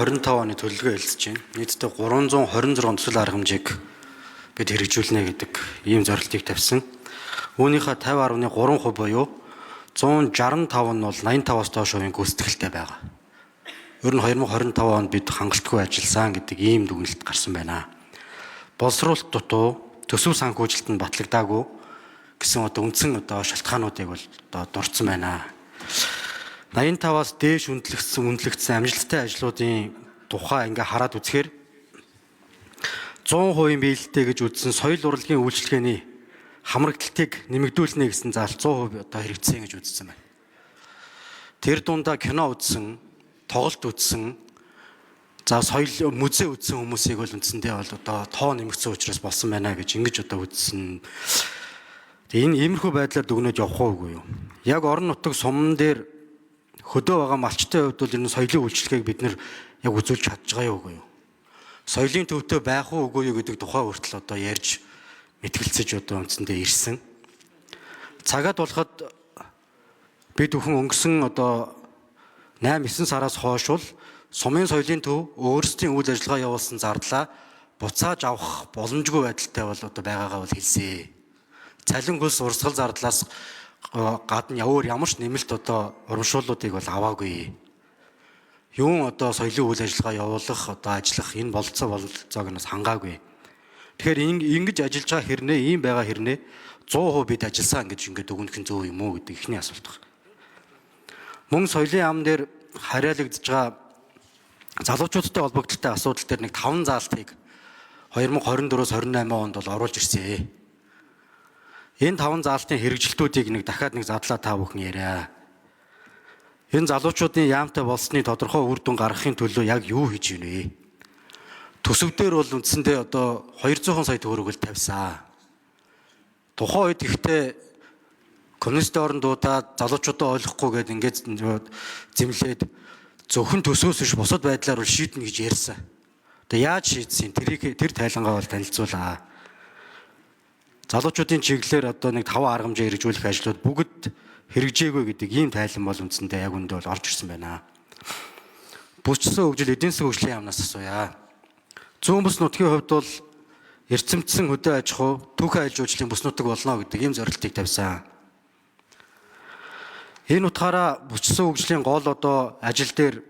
25 оны төлөвлөгөө хэлцэж байна. Нийтдээ 326 төсөл арга хэмжээг бид хэрэгжүүлнэ гэдэг ийм зорилтыг тавьсан. Үүнийхээ 50.3% буюу 165 нь бол 85-аас доош хувийн гүйцэтгэлтэй байгаа. Ер нь 2025 онд бид хангалтгүй ажилласан гэдэг ийм дүгнэлт гарсан байна. Боловсруулалт дутуу, төсөв санхүүжилт нь батлагдаагүй гэсэн одоо үндсэн одоо шалтгаануудыг бол одоо дурдсан байна. 85-аас дээш үнэлэгдсэн амжилттай ажлуудын тухай ингээ хараад үзэхээр 100% биелэлтэй гэж үзсэн соёл урлагийн үйлчилгээний хамрагдлтыг нэмэгдүүлнэ гэсэн заалт 100% одоо хэрэгжсэн гэж үзсэн байна. Тэр дундаа кино үзсэн, тоглолт үзсэн, за соёл музей үзсэн хүмүүсийг бол үндсэндээ бол одоо тоо нэмэгдсэн учраас болсон байна гэж ингэж одоо үзсэн. Тэгээ энэ иймэрхүү байдлаар дүгнэж явах уугүй юу? Яг орон нутаг суман дээр хөдөө байгаа малчтай хувьд бол энэ соёлын үйлчилгээг бид нэр яг үзүүлж чадж байгаа юу үгүй юу? Соёлын төвтэй байх уу үгүй юу гэдэг тухай хүртэл одоо ярьж мэтгэлцэж одоо үндсэндээ ирсэн. Цагаад болоход бид бүхэн өнгөрсөн одоо 8 9 сараас хойш бол сумын соёлын төв өөрсдийн үйл ажиллагаа явуулсан зардлаа буцааж авах боломжгүй байдалтай бол одоо байгаагаа бол хэлсэн. Цалин хөлс урсгал зардлаас гадна өөр ямар ч нэмэлт одоо урамшууллуудыг бол аваагүй. Юун одоо соёлын үйл ажиллагаа явуулах одоо ажиллах энэ бололцоог нь бас хангаагүй. Тэгэхээр ингэж ажиллаж байгаа хэрнээ ийм байгаа хэрнээ 100% бид ажилласан гэж ингээд дүгнэх нь зөв юм уу гэдэг эхний асуулт байна. Мөн соёлын яам дээр харьяалагдж байгаа залуучуудтай холбогдлолтой асуудал дээр нэг 5 заалтыг 2024-өөс 28 онд бол оруулж ирсэн. Энэ 5 заалтын хэрэгжилтүүдийг нэг дахиад нэг задлаа та бүхэн яриа. Энэ залуучуудын яамтай болсны тодорхой үр дүн гаргахын төлөө яг юу хийж байна вэ? Төсөв дээр бол үндсэндээ одоо 200 сая төгрөг л тавьсан. Тухайн үед гэхдээ коммунист орон дуудаад залуучуудаа ойлгохгүй гээд ингээд зэмлээд зөвхөн төсөөс биш бусад байдлаар бол шийднэ гэж ярьсан. Тэгээ яаж шийдсэн? Тэрийг тэр тайлангаа бол танилцуулаа. Залуучуудын чиглэлээр одоо нэг 5 арга хэмжээ хэрэгжүүлэх ажлууд бүгд хэрэгжээгүй гэдэг ийм тайлан бол үндсэндээ яг үндэ бол орж ирсэн байна. Бүсчсэн хөгжил эдийн засгийн хөгжлийн яамнаас асууя. Зүүн бүс нутгийн хувьд бол эрчимдсэн хөдөө аж ахуй, түүхэн аялал жуулчлалын бүс нутаг болно гэдэг ийм зорилтыг тавьсан. Энэ утгаараа бүсчсэн хөгжлийн гол одоо ажил дээр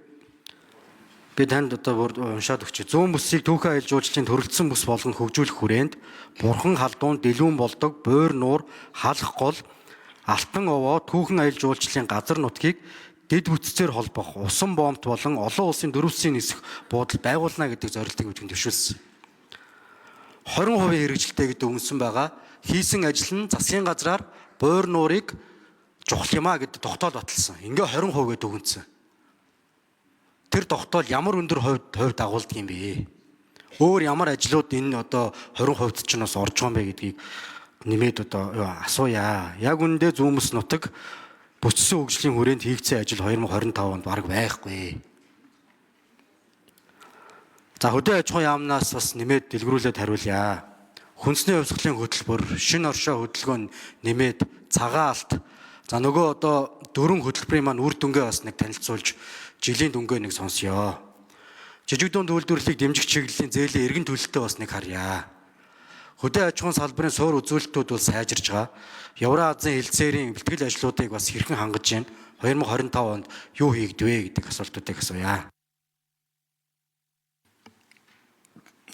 би танд одоо бүр уншаад өгчээ. Зүүн бүсийг түүхэн аялал жуулчлалын төрөлдсөн бүс болгон хөгжүүлэх хүрээнд Бурхан халдун, дэлүүн болдог, буур нуур, халах гол, Алтан овоо түүхэн аялал жуулчлалын газар нутгийг дэд бүтцээр холбох усан боомт болон олон улсын дөрвөсийн нисэх буудал байгуулна гэдэг зорилтыг бүтгэн төвшүүлсэн. 20% хэрэгжилтэй гэдэг үндсэн байгаа. Хийсэн ажил нь засгийн газраар буур нуурыг чухал юмаа гэдэг тогтоол баталсан. Ингээ 20% гэдэг үндсэн. Тэр тогтоол ямар өндөр хувь дагуулдаг юм бэ? Өөр ямар ажлууд энэ одоо 20% ч бас орж байгаа юм бэ гэдгийг нэмээд одоо асууя. Яг үүндээ зүүн бүс нутаг бүссэн хөгжлийн хүрээнд хийгдсэн ажил 2025 онд бараг байхгүй. За хөдөө аж ахуйн яамнаас бас нэмээд дэлгэрүүлээд хариулъя. Хүнсний хувьсгалын хөтөлбөр, шинэ оршоо хөдөлгөөн нэмээд цагаан алт. За нөгөө одоо дөрвөн хөтөлбөрийн маань үр дүнгээ бас нэг танилцуулж жилийн дүнгээ нэг сонсъё. Жижиг дунд үйлдвэрлэлийг дэмжих чиглэлийн зээлийн эргэн төлөлтөө бас нэг харъя. Хөдөө аж ахуйн салбарын суур үзүүлэлтүүд бол сайжирж байгаа. Евро-Азийн хэлцээрийн бэлтгэл ажлуудыг бас хэрхэн хангаж байна? 2025 онд юу хийгдвэ гэдэг асуултуудыг асууя.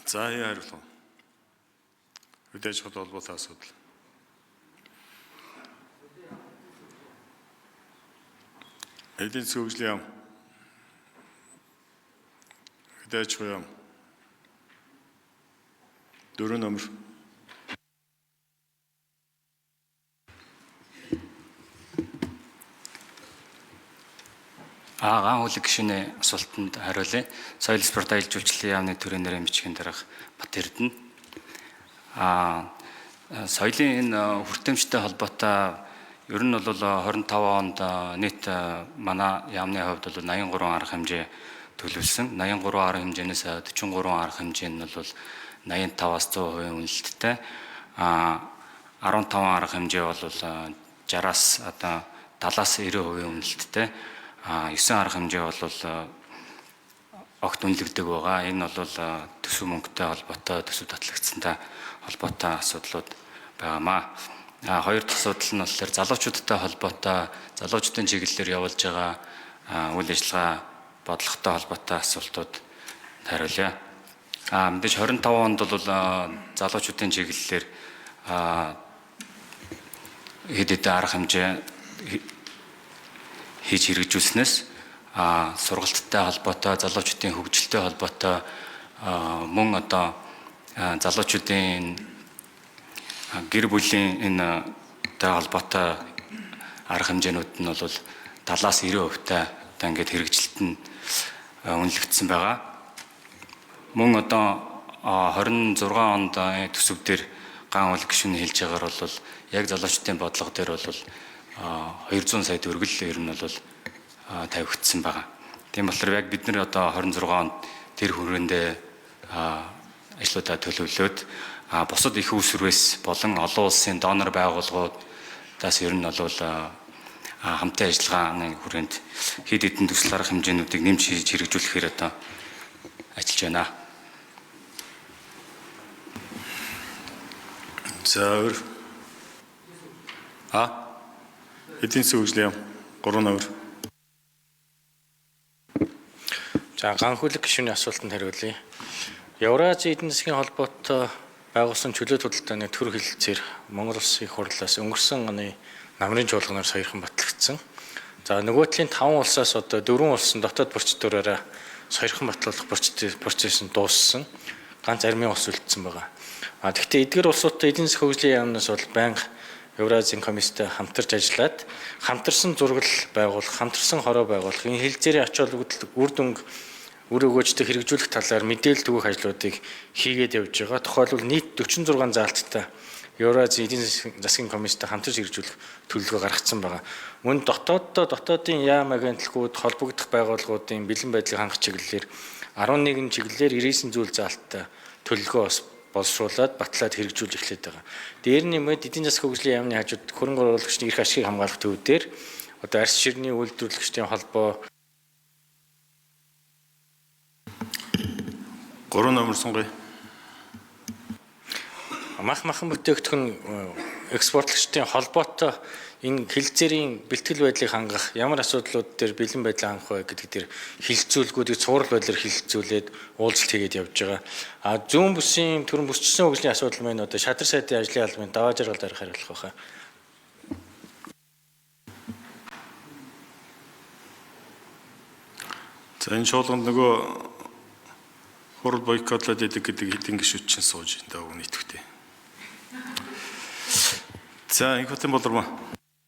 За яа хариулах вэ? Хөдөө аж ахуйтай холбоотой асуудал. Эдийн засгийн хөгжлийн яам. Хөдөө аж ахуйн яам. 4 номер. Ган хүлэг гишүүний асуултанд хариулъя. Соёл спорт аялал жуулчлалын яамны төрийн нэрийн бичгийн дарга Бат Эрдэнэ. Соёлын энэ хүртээмжтэй холбоотой ер нь бол 25 онд нийт манай яамны хувьд бол 83 арга хэмжээ төлөвлөсөн. 83 арга хэмжээнээс 43 арга хэмжээ нь бол 85-аас 100% үнэлэлттэй. 15 арга хэмжээ бол 60-аас одоо 70-аас 90% үнэлэлттэй. 9 арга хэмжээ бол огт үнэлэгдэг байгаа. Энэ бол төсөв мөнгөтэй холбоотой, төсөв татлагдсантай холбоотой асуудлууд байгаамаа. Хоёр дахь асуудал нь болохоор залуучуудтай холбоотой, залуучдын чиглэлээр явуулж байгаа үйл ажиллагаа бодлоготой холбоотой асуултууд хариулъя. Мэдээж 25 онд бол залуучуудын чиглэлээр хэд хэдэн арга хэмжээ хийж хэрэгжүүлснээс сургалттай холбоотой, залуучуудын хөгжилтэй холбоотой, мөн одоо залуучуудын гэр бүлийн энэ тэй холбоотой арга хэмжээнүүд нь бол 70-аас 90% та одоо ингээд хэрэгжилт нь үнэлэгдсэн байгаа. Мөн одоо 26 онд төсөв дээр ган уул гишүүний хэлж байгаагаар бол яг залуучдын бодлого дээр бол 200 сая төгрөг ер нь бол тавигдсан байгаа. Тийм болохоор яг бид нар одоо 26 онд тэр хүрээндээ ажлуудаа төлөвлөөд бусад их үүсвэрээс болон олон улсын донор байгууллагуудаас ер нь бол хамтын ажиллагааны хүрээнд хэд хэдэн төсөл арга хэмжээнүүдийг нэмж хийж хэрэгжүүлэхээр одоо ажиллаж байна. За өөр. Эдийн засгийн хөгжлийн яам 3 номер. За Ганхүлэг гишүүний асуултанд хариулъя. Еврази эдийн засгийн холбоотой байгуулсан чөлөө худалдааны төр хэлэлцээр Монгол Улсын их хурлаас өнгөрсөн оны намрын чуулганаар саяхан батлагдсан. За нөгөө талын 5 улсаас одоо 4 улс нь дотоод процедураараа саяхан батлуулах процесс нь дууссан. Ганц армийн улс үлдсэн байгаа. А тэгвэл эдгээр улсуудтай эдийн засгийн хөгжлийн яамнаас бол байнга Евразийн комисстай хамтарч ажиллаад хамтарсан зураглал байгуулах, хамтарсан хороо байгуулах, энэ хэлцээрийн ач холбогдол үр дүнг үр өгөөжтэй хэрэгжүүлэх талаар мэдээлэл түгээх ажлуудыг хийгээд явж байгаа. Тухайлбал нийт 46 заалттай Евразийн эдийн засгийн комисстай хамтарч хэрэгжүүлэх төлөвлөгөө гаргацсан байгаа. Мөн дотооддоо дотоодын яам агентлагууд, холбогдох байгууллагуудын бэлэн байдлыг хангах чиглэлээр 11 чиглэлээр 99 зүйл заалттай төлөвлөгөө бас боловсруулад батлаад хэрэгжүүлж эхлэх байгаа. Дээр нэмээд эдийн засгийн хөгжлийн яамны хажууд хөрөнгө оруулагчдын эрх ашигыг хамгаалах төв дээр одоо арьс ширний үйлдвэрлэгчдийн холбоо 3 номер сонгоё. Мах махан бүтээгдэхүүн экспортлогчдын холбоотой энэ хэлцээрийн бэлтгэл байдлыг хангах ямар асуудлууд дээр бэлэн байдлыг хангах вэ гэдэг дээр хилцүүлгүүдийг цуврал байдлаар хилцүүлээд уулзалт хийгээд явж байгаа. А зүүн бүсийн төрөн бүсчсэн хөгжлийн асуудал маань одоо шатар сайдын ажлын албаны даваа жаргал дарах хариулах байхаа. За энэ чуулганд нөгөө хурал бойкотлоод идэг гэдэг хэдэн гишүүд чинь сууж энэ даа итгэвтэй. За инх хотын болормоо.